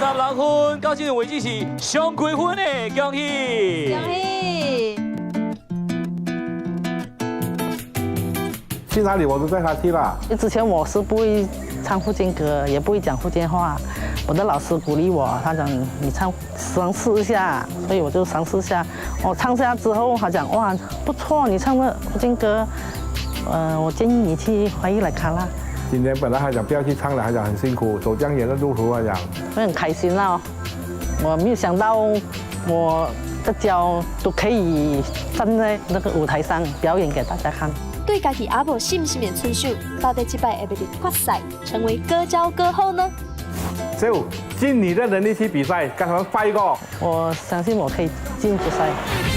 36分，到這個位置是上高分的，恭喜！恭喜！去哪裡我都帶他去啦。之前我是不會唱福建歌，也不會講福建話。我的老師鼓勵我，他講你唱嘗試一下，所以我就嘗試下。我唱下之後，他講哇不錯，你唱的福建歌，我建議你去華語來卡啦。今年本來還講不要去唱了，還講很辛苦，走這樣遠的路途，還講。我很開心啦，我沒有想到我的腳都可以站在那個舞台上表演給大家看。對家己猶無信心的選手，到底這擺會袂入決賽，成為高招歌后呢？就盡你的能力去比賽，跟他們 fight 過。我相信我可以進決賽。